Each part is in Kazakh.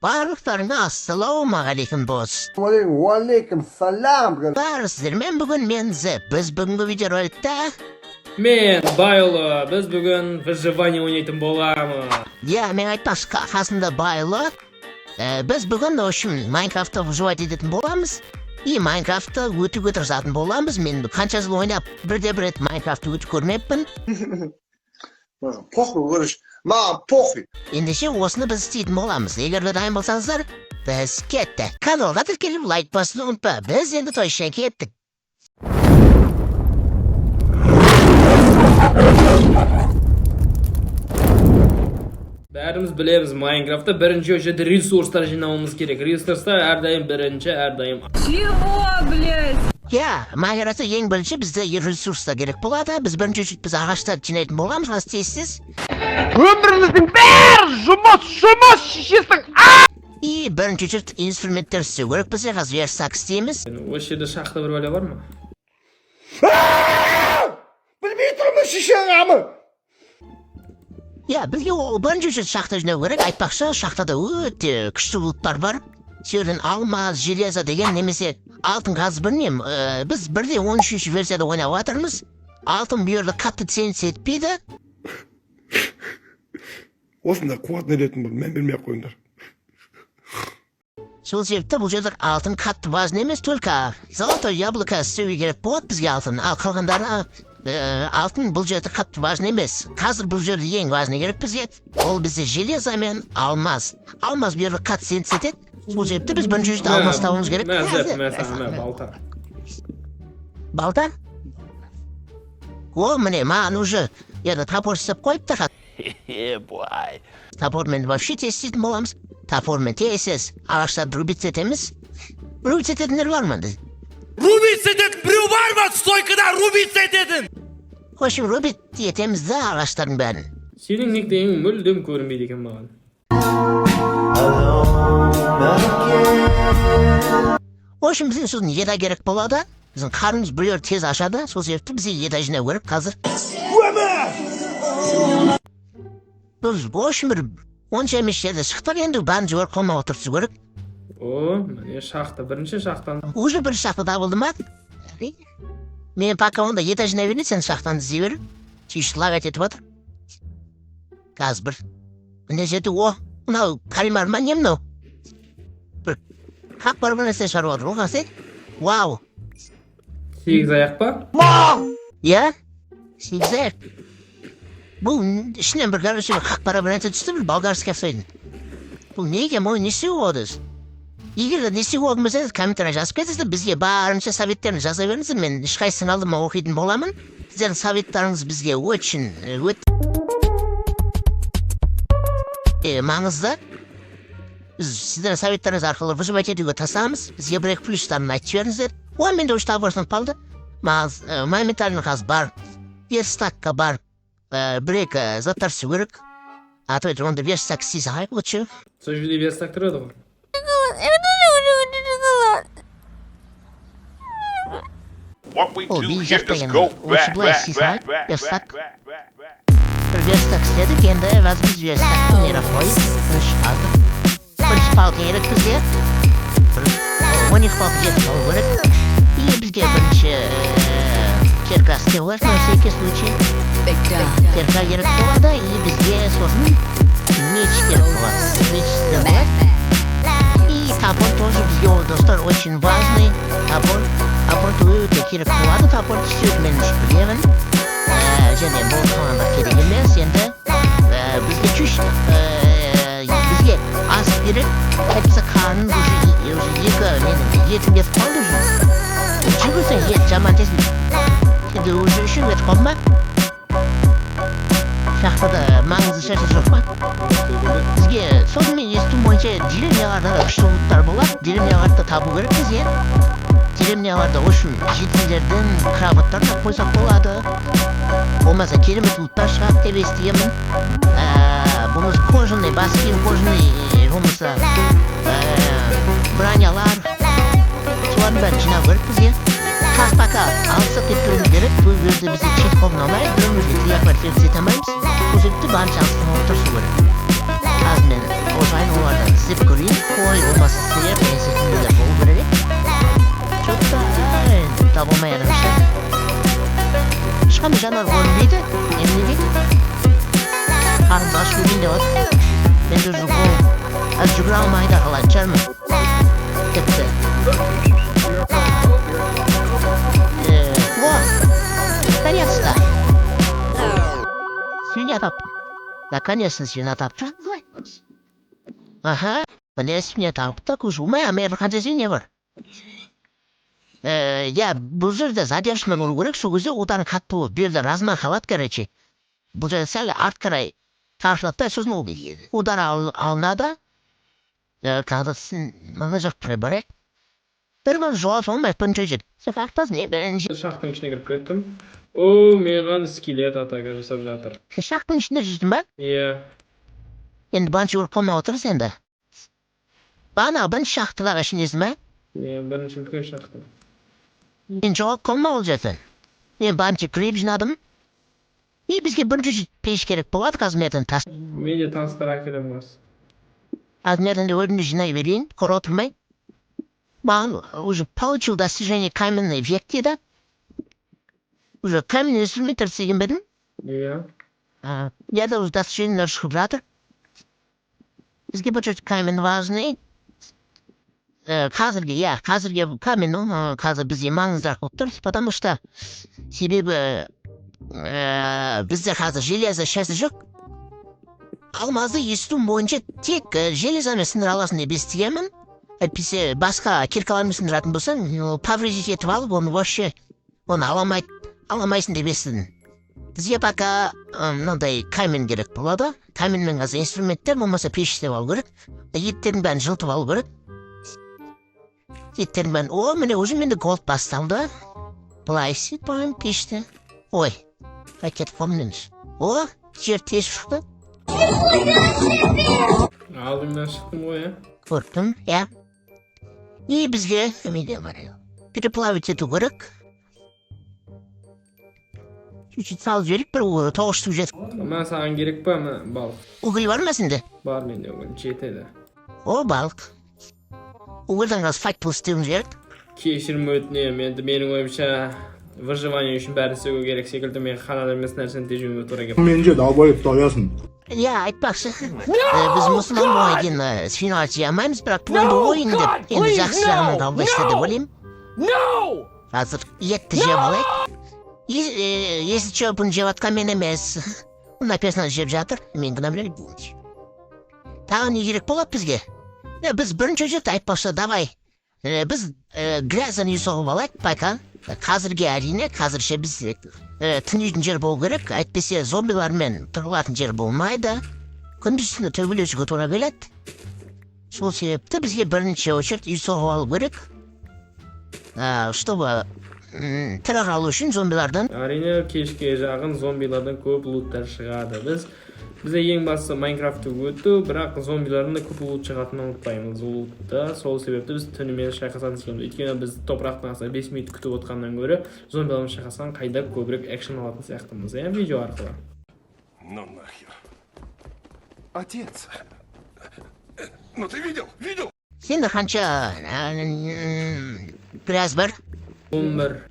Барлықтарыңа ассалаумағалейкум, дос. Уалейкум салам. Бәрі бүгін мен Зеп. Біз бүгінгі видеороликте Мен Байлы, біз бүгін выживание ойнайтын боламыз. Иә, мен айтпақшы, қасымда Байлы. Біз бүгін, в общем, Майнкрафтта выживать ететін боламыз. И Майнкрафтты өтуге тырысатын боламыз. Мен қанша жыл ойнап, бірде бір рет Майнкрафтты өтіп көрмеппін. Маған похуй, короче. Маған похуй. Ендеше осыны біз істейтін боламыз. Егер де дайын болсаңыздар, біз кеттік. Каналға тіркеліп, лайк басуды ұмытпа. Біз енді тойшан кеттік. Бәріміз білеміз, Майнкрафтта бірінші очередь ресурстар жинауымыз керек. Ресурстар әрдайым бірінші, әрдайым. Чего, блядь? Иә, Майнкрафтта ең бірінші бізде ресурстар керек болады. Біз бірінші очередь біз ағаштарды жинайтын боламыз, қазір тез. Өміріміздің бәрі жұмыс, жұмыс, шешесің. И бірінші очередь инструменттер істеу керек бізге, қазір верстак істейміз. Осы жерде шахта бір бәле бар ма? Білмей тұрмын, шешең амы. Иә, бізге ол бірінші очередь шахта жинау керек. Айтпақшы, шахтада өте күшті луттар бар. Жерден алмаз, железо деген немесе алтын қазір білмеймін. Біз бірде 13-ші версияда ойнап жатырмыз. Алтын бұл жерде қатты цениться етпейді. Осындай қуатын ілетін бұл, мән бермей ақ қойыңдар. Сол себепті бұл жерде алтын қатты важный емес, только золотое яблоко істеуге керек болады бізге алтын. Ал қалғандары алтын бұл жерде қатты важный емес. Қазір бұл жерде ең важный керек бізге. Ол бізде железо мен алмаз. Алмаз бұл жерде қатты цениться етеді. Сол себепті біз бірінші жерде алмаз табуымыз керек. Мә, Зеп, мә саған, мә, балта. Балта? О, міне, маған уже енді топор істеп қойыпты. Топормен вообще тез істейтін боламыз. Топормен тез ағаштарды рубить етеміз. Рубить ететіндер бар ма? Рубиться ететін біреу бар ма стойкада, рубиться ететін? В общем, рубить етеміз да ағаштардың бәрін. Сенің никнеймің мүлдем көрінбейді екен маған. В общем, бізге сосын еда керек болады. Біздің қарнымыз біреу тез ашады. Сол себепті бізге еда жинау керек қазір. Біз, в общем, бір онша емес жерде шықтық, енді бәрін жіберіп қалмауға тырысу керек. О, міне шахта, бірінші шахтан. Уже бір шахта табылды ма? Мен пока онда еда жинай берейін, сен шахтаны іздей бер. Чуть лагать етіп жатыр. Қазір бір. Мына жерде, о, мынау кальмар ма, не мынау? Бір қақ бар, бір нәрсе шығарып жатыр ғой қазір. Вау! Сегіз аяқ па? Иә? Сегіз аяқ. Бұл ішінен бір, короче, бір қақ бара бір нәрсе түсті, бір болгарский ұқсайтын. Бұл не екен, бұны не істеуге болады өзі? Егер де не істеуге болатын болса, комментарий жазып кетіңіздер, бізге барынша советтерін жаза беріңіздер, мен ешқайсысын алдыма оқитын боламын. Сіздердің советтарыңыз бізге очень өте маңызды. Біз сіздердің советтарыңыз арқылы выживать етуге тырысамыз. Бізге бір екі плюстарын айтып жіберіңіздер. О, менде уже топор сынып қалды. Маған моментально қазір бар. Верстакқа бар. Бір екі заттар істеу керек. А то это онда верстак істей салайық лучше. Сол жерде верстак тұрады ғой. What we Ол do би here жақта is енді go лучше back, былай back, істей back, салайық. back, Верстак. back, back, back. Бір верстак істедік, енді біз верстакты нере қойып, бірінші қазір. Бірінші палка керек бізге. Бір 12 палка жетіп алу керек. И бізге бірінші кирка істеу керек, на всякий случай. Кирка керек болады, и бізге сосын меч керек болады. Меч істеу болады. И топор тоже бізге, ол, достар, очень важный. Топор, топор өте керек болады, топор істеуді мен уже білемін. Және бұл қалғандар керек емес енді. Бізге чуть бізге ас керек, әйтпесе қарным уже екі менің етім кетіп қалды уже. Жүгірсең, ет жаман тез. Енді уже үшеу кетіп қалды ма? Шахтада маңызды шаша жоқ па? Бізге сосын мен естуім бойынша, деревняларда да күшті луттар болады. Деревняларды табу керек бізге. Деревняларда, в общем, жительдерден кроваттар да қойсақ болады. Болмаса керемет луттар шығады деп естігенмін. Болмаса кожаный бас киім, кожаный, болмаса бронялар. Солардың бәрін жинау керек бізге. Қазір пока алысып кетпеуіміз керек. Бұл жерде бізге чит қолданылмайды, бір-бірімізге тілек ете алмаймыз. Сол себепті барынша алыстамауға тырысу керек. Қазір мен Қожайын олардан іздеп көрейін. Қой болмаса сиыр деген секілді болу керек. Че-то таба алмай жатырмын ше. Ешқандай жануар көрінбейді. Неменеге? Қарнымды ашып өлейін деп жатыр. Менде уже қол әлі жүгіре алмай да қалатын шығармын. Тіпті. О! Наконец-то! Свинья таптым. Наконец-то свинья таптым. Ага, міне, свинья таптық уже. Мә, мен қанша свинья бар? Иә, бұл жерде задержкамен болу керек, сол кезде удар қатты болып, бұл жерде размах алады, короче. Бұл жерде сәл арт қарай тартылады да, сосын ол удар алынады. Қазір мына жақ барайық. Бір мың жауап алмай бірінші жер. Не бірінші. Шахтың ішіне кіріп кеттім. О, маған скелет атака жасап жатыр. Шахтың ішінде жүрдің ба? Иә. Енді баншы өліп қалмай отырсың енді. Бағана бірінші шахталар ішіндесің ба? Иә, бірінші үлкен шахта. Мен жауап қалма ол жерде. Мен баншы кіріп жинадым. И бізге бірінші пеш керек болады қазір мен тас. Мен де тастар әкелемін қазір. Қазір мен өзімді жинай берейін, құр отырмай. Маған уже получил достижение «Каменный век» дейді. Уже каменный инструменттер істеген бе едің? Иә. Я да уже достижениелер шығып жатыр. Бізге бір жерде камень важный. Қазірге, иә, қазірге камень, ну, қазір бізге маңыздырақ болып тұр, потому что себебі бізде қазір железо шәсі жоқ. Алмазды естуім бойынша тек железомен сындыра аласың деп естігенмін. Әйтпесе басқа киркалармен сындыратын болсаң, ну, повредить етіп алып, оны вообще оны ала алмайсың деп естідім. Бізге пока мынандай камень керек болады. Каменьмен қазір инструменттер болмаса пеш істеп алу керек. Еттердің бәрін жылытып алу керек. Еттердің бәрін. О, міне, уже менде голод басталды. Былай істеп пешті. Ой, кетіп қалдым. О, жер тесіп шықты. Алдыңнан шықтым ғой, иә. Көрдім, иә. И бізге неде бар? Переплавить ету керек. Чуть-чуть салып жіберейік, бір тоғыз штук жетіп. Мына саған керек па, мына балық? Уголь бар ма сенде? Бар менде уголь, жетеді. О, балық. Угольдан қазір факел істеуіміз керек. Кешірім өтінемін. Енді менің ойымша, выживание үшін бәрін істеу керек секілді. Мен халал емес нәрсені де жеуіме тура келіп. Мен же долбоеб тоясың. Иә, айтпақшы, біз мұсылман болғаннан кейін свиноға тие алмаймыз, бірақ бұл енді ойын деп енді жақсы жағынан қабылдайсыздар деп ойлаймын. Қазір етті жеп алайық. Если че, бұны жеп жатқан мен емес, мына персонаж жеп жатыр, мен кінәм. Тағы не керек болады бізге? Біз бірінші жерде, айтпақшы, давай біз грязный үй соғып алайық пока. Қазірге, әрине, қазірше біз түнейтін жер болу керек, әйтпесе зомбилармен тығылатын жер болмайды, күндіз түні төбелесуге тура келеді. Сол себепті бізге бірінші очередь үй соғып алу керек, чтобы тірі қалу үшін зомбилардан. Әрине, кешке жақын зомбилардан көп луттар шығады. Бізде ең бастысы Майнкрафтты өту, бірақ зомбилардан да көп лут шығатынын ұмытпаймыз лутта. Сол себепті біз түнімен шайқасатын секілдіміз, өйткені біз топырақтың астында 5 минут күтіп отқаннан гөрі зомбилармен шайқасқан қайда көбірек экшен алатын сияқтымыз, иә, видео арқылы. Ну нахер. Отец. Ну ты видел? Видел? Сенде қанша грязь бар? 11.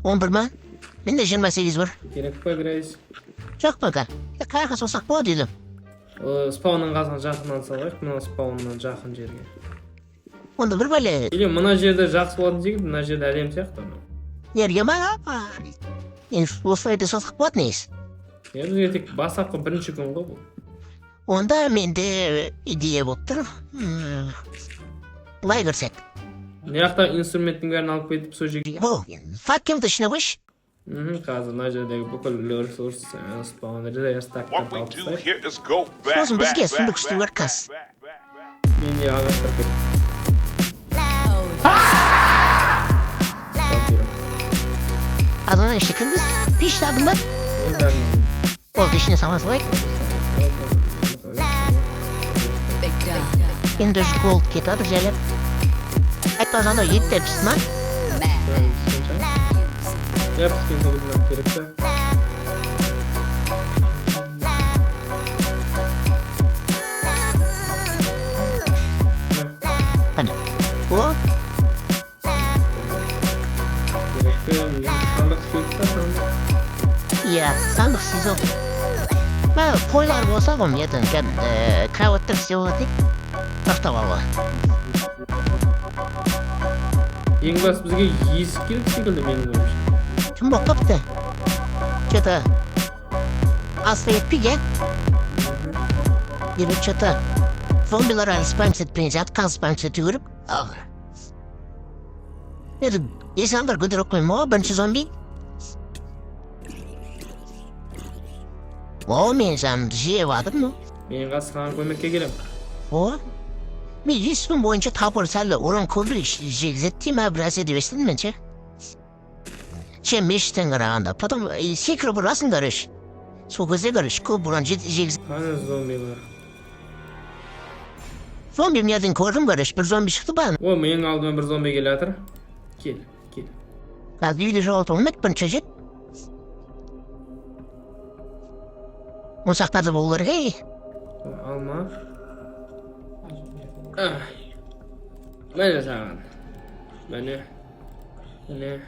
11 ма? Менде 28 бар. Керек па грязь? Жоқ пока. Қай жаққа соқсақ болады үйді? Спаунның қасына жақыннан салайық, мына спауннан жақын жерге. Онда бір бәле. Или мына жерде жақсы болатын секілді, мына жерде әдемі сияқты. Жерге ма? Енді осылай да соқсақ болады негізі. Иә, бізге тек бастапқы бірінші күн ғой бұл. Онда менде идея болып тұр. Былай кірсек. Мына жақта инструменттің бәрін алып кетіп, сол жерге. Бұл факелді ішіне қойшы. Қазір мына жердегі бүкіл ресурс, спаун What we верстактарды алып do тастайық. here is go back. Сосын бізге сундук істеу керек қазір. Менде ағаштар көп. Ал ана ішіне кіргіз. Пеш табың ба? Бәрін алдым. Болды, ішіне сала салайық. Енді уже голод кетеді жайлап. Айтпақшы, анау еттер пісті ма? Иә, піскен секілді, керек та. О. Сандық істейік та, сандық. Иә, сандық сезон. Мә, қойлар болса ғой, ертең кәдімгі кроваттар істеуге болады. Тақтап алуға. Ең басты бізге есік керек секілді, менің ойымша. Түн болып қапты. Че-то асты етпей, иә? Или че-то зомбилар әлі спамс етпей жатқан, спамс ету керек. Енді есік көтеріп қойма ғой, бірінші зомби. О, мен жанымды жеп жатырмын. Мен қазір саған көмекке келемін. О, мен есімім бойынша топор сәл урон көбірек жегізеді дей ма, бір нәрсе деп естідім мен ше. Чем мештен қарағанда. Потом секіріп ұрасың, короче. Сол кезде, короче, көп урон жегізеді. Қане зомбилар? Зомби мынерден көрдім, короче, бір зомби шықты ба. О, менің алдыма бір зомби келе жатыр. Кел, кел. Қазір үйде жоғалтып болмайды, бірінші жет. Моншақтарды болу керек, ей. Алма. Ах. Міне саған. Міне. Міне.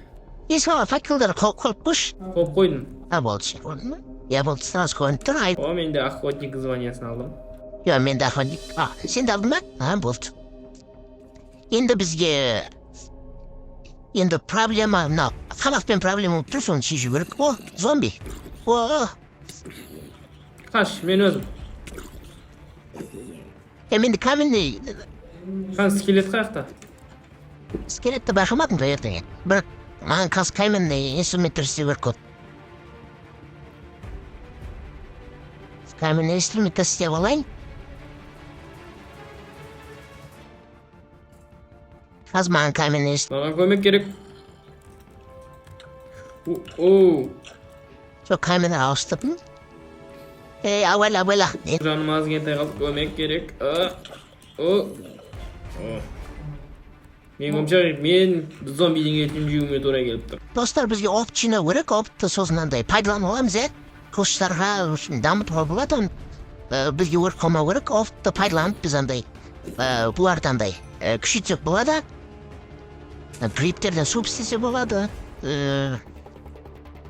Есік алға факелдер қойып қойшы. Қойып қойдым. А, болды, ше, көрдің бе? Я, болды, сразу көрініп тұр. Ай. О, мен де охотник званиясын алдым. Я, мен де охотник. А, сен де алдың ба? А, болды. Енді бізге енді проблема мынау тамақпен проблема болып тұр, соны шешу керек. О, зомби. О. Қаш, мен өзім. Е, менде каменный. Қан, скелет қаяқта? Скелетті байқамадым да ертең. Бірақ маған қазір каменный инструменттер істеу керек болды. Каменный инструментті істеп алайын. Қазір маған каменный Маған көмек керек. О. Сол каменный ауыстырдым. Ей, абайла, абайла. Жаным аз кентай қалды, көмек керек. А, о. О. Менің ойымша, мен зомбидің етін жеуіме тура келіп тұр. Достар, бізге опыт жинау керек, опытты сосын андай пайдаланып аламыз, иә. Қылыштарға үшін дамытуға болады оны. Бізге өрт қалмау керек, опытты пайдаланып біз андай бұларды андай күшейтсек болады. Гриптерден суп істесе болады.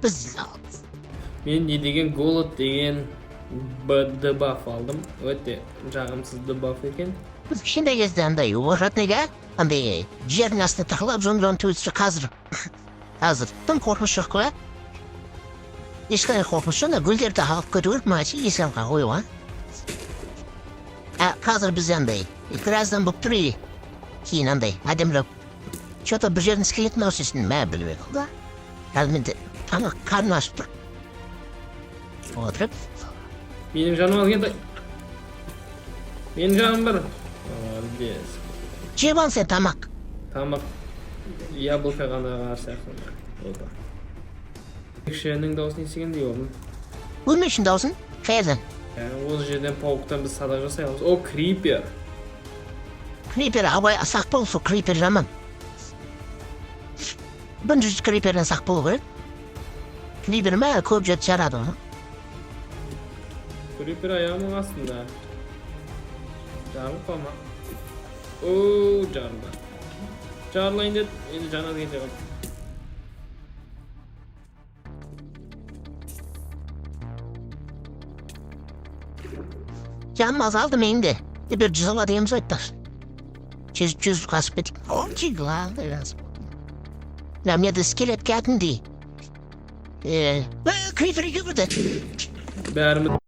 Біз Мен не деген голод деген дебаф алдым. Өте жағымсыз дебаф екен. Біз кішкентай кезде андай выходныйға андай жердің астына тығылып зомбилардың төбесі. Қазір тым қорқыныш жоқ қой, ешқандай қорқыныш жоқ. Ана гүлдерді алып кету керек маған ше, есік алға қоюға. А қазір біз андай гряздан болып тұр, и кейін андай әдемілеп че то бір жердің скелетін ауыссын мә, білмей қалды. Қазір менде тамақ, қарным ашып тұр отырып. Менің жаным аз кентай. Менің жаным бір. Молодец. Жеп ал сен тамақ. Тамақ яблоко ғана бар сияқты. Опа. Кішінің дауысын естігендей болдым. Өлмешін даусын қайерден? Ә, ол жерден пауктан біз садақ жасай аламыз. О, крипер. Крипер, абай, сақ бол, сол крипер жаман. Бірінші криперден сақ болу керек. Крипер ма, көп жерді жарады ғой. Крипер аяғымның астында. Жарылып қалма. О, жарылды. Жарылайын деді, енді жаны аз кете қалды. Жаным азалды менің де. Бір жүз ала дегеніміз айтты. Жүз, жүз қасып кеттік. Очень главное. Мына менде скелет кәдімгідей. Крипер жүгірді. Бәріміз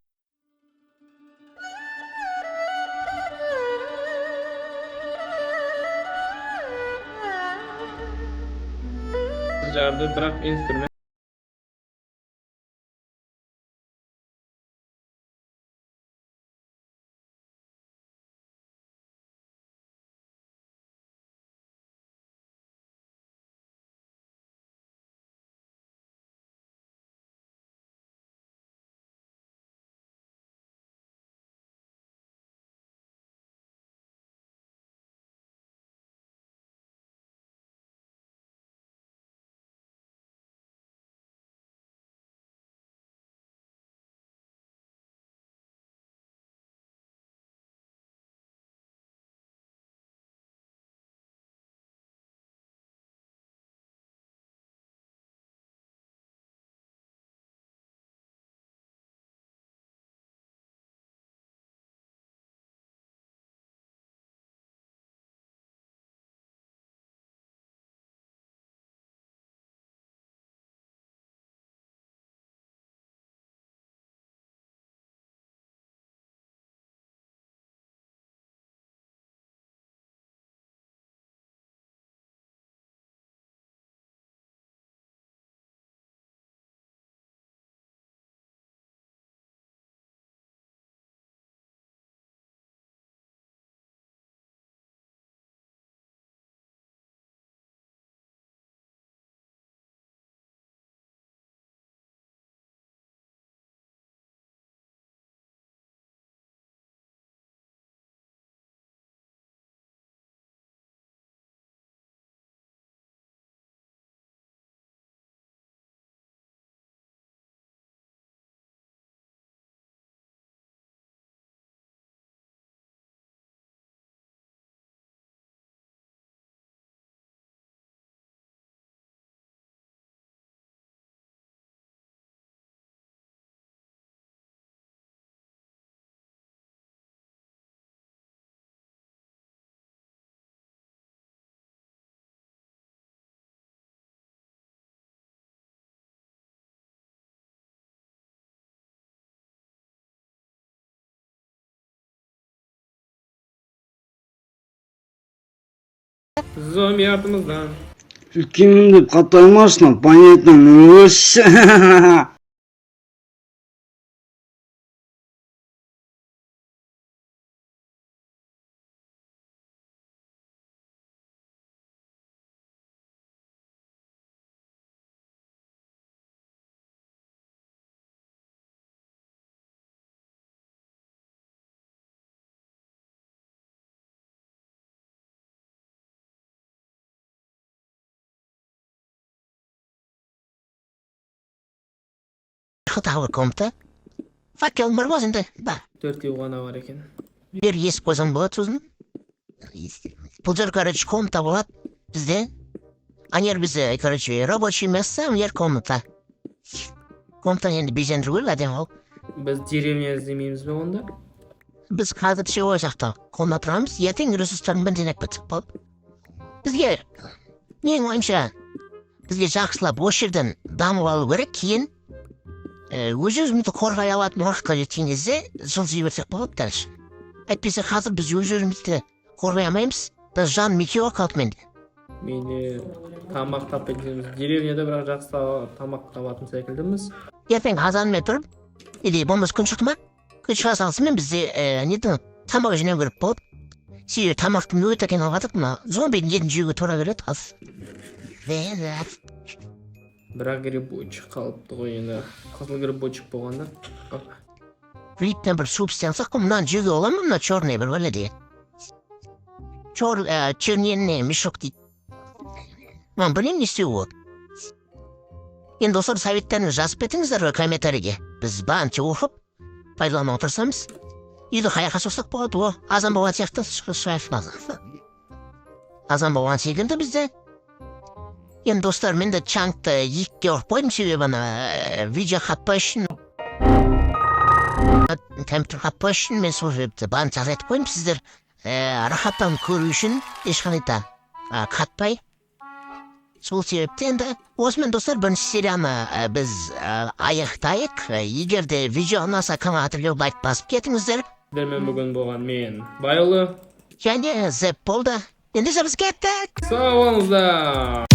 жарды, бірақ инструмент Зомби артымыздан. Үлкенмін деп қатаймасын, понятно? Өс. Тауыр комната. Факел бар ғой енді ба. Төртеу ғана бар екен. Бір есік қойсаң болады сосын. Бұл жер, короче, комната болады бізде. Ана жер бізде, короче, рабочий место, ана жер комната. Комнатаны енді безендіру керек әдемі қылып. Біз деревня іздемейміз бе онда? Біз қазір ше, ол жақта комната тұрамыз, ертең ресурстардың бәрін жинап кетсек болады. Бізге, менің ойымша, бізге жақсылап осы жерден дамып алу керек, кейін өз өзімізді қорғай алатын уақытқа жеткен кезде жылжи берсек болады дальше. Әйтпесе қазір біз өз өзімізді қорғай алмаймыз. Даже жаным екеу ақ қалды менде. Менде тамақ таппай жүрміз деревняда, бірақ жақсы тамақ табатын секілдіміз. Ертең азанмен тұрып или болмаса күн шықты ма, күн шыға салысымен бізде неден тамақ жинау керек болады. Себебі тамақтың өте қиналып жатырмық, мына зомбидің етін жеуге тура келеді қазір. Бірақ грибочек қалыпты ғой енді, қызыл грибочек болғанда. Оп. Грибтен бір суп істей алсақ қой. Мынаны жеуге бола ма, мына черный бір бәле деген, черный мешок дейді. Мынаны білмеймін, не істеуге болады енді. Достар, советтеріңізді жазып кетіңіздер комментарийге, біз барынша оқып пайдалануға тырысамыз. Үйді қай жаққа соқсақ болады? О, азан болған сияқты, азан болған секілді бізде енді. Достар, мен де чанкты екіге ұрып қойдым, себебі ана видео қатпай үшін, компьютер қатпай үшін мен сол себепті барынша азайтып қойдым. Сіздер рахаттанып көру үшін ешқандай да қатпай. Сол себепті енді осымен, достар, бірінші серияны біз аяқтайық. Егер де видео ұнаса, каналға тіркеліп, лайк басып кетіңіздер. Сіздермен бүгін болған мен, Байлы. Және Зеп болды. Ендеше біз кеттік. Сау болыңыздар.